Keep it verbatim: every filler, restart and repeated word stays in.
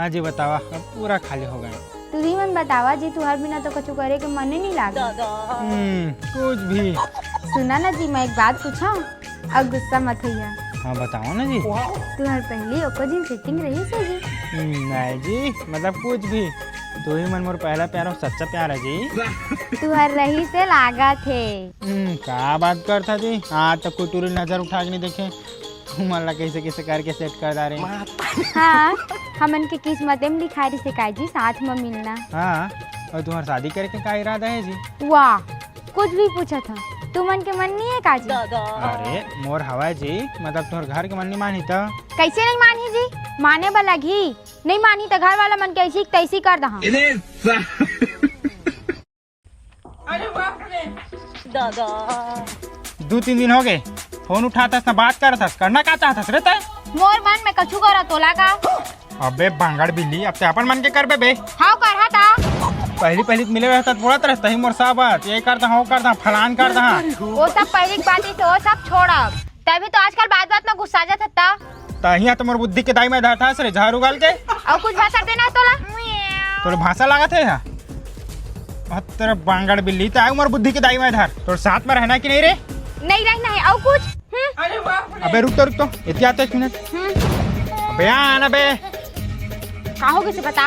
हाँ जी, बतावा, अब पूरा खाली हो गए। तुही मन बतावा जी, तुहर बिना तो कछु करे के मन ही नहीं लागे। हम्म, कुछ भी। सुना ना जी, मैं एक बात पूछा और गुस्सा मत होइया। हाँ, बताओ ना जी। तुहर पहली एको दिन सेटिंग रही से जी? हम्म, नहीं जी, मतलब कुछ भी। तुही मन मोर पहला प्यार और सच्चा प्यार है जी। तुहर रही से लागत हे। हम्म, का बात करथा जी? आज तक कोई टूरी नजर उठा के नहीं देखे। तुमन ला कैसे कैसे करके सेट कर डारे। हाँ, हमन के किस्मते में लिखा रही से का जी साथ में मिलना। हाँ, और तुम्हार शादी करे के का इरादा है जी? वाह, कुछ भी पूछा था, तुमन के मन नहीं है का जी? अरे मोर हवा जी, मतलब तुम्हार घर के मन नहीं मानी तो? कैसे नहीं मानी जी? माने बर लगही। नहीं मानी तो घर वाला मन के ऐसी तैसी कर दहा। दो तीन दिन हो गए, फोन उठाथस ना, बात करथस, करना का चाहथस रे तै? मोर मन में कछु करा तोला का? अबे बांगड़ बिल्ली, अब ते अपन मन के करबे बे। हाव करहा ता। पहली पहली तो मिले रहता, बोलत रहता ही मोर साहब, ये करता हूँ, करता फलान करता। वो सब पहली की बात ही तो, वो सब छोड़ अब। तभी तो आजकल बात बात में गुस्सा जात हत्ता। तहिया तो मोर बुद्धि के दाई में धरथस रे, झाड़ू गाल के। और कुछ भाषा देना है तोला? तोर भाषा लागत है हा? तेरा बांगड़ बिल्ली, ते आयो मोर बुद्धि के दाई में धर। तोर साथ में रहना कि नहीं रे? नहीं रहना है। और कुछ? हम्म। अबे रुक तो, रुक तो, इतिया तो एक मिनट। हम्म। अबे आ ना बे। का हो गए से बता?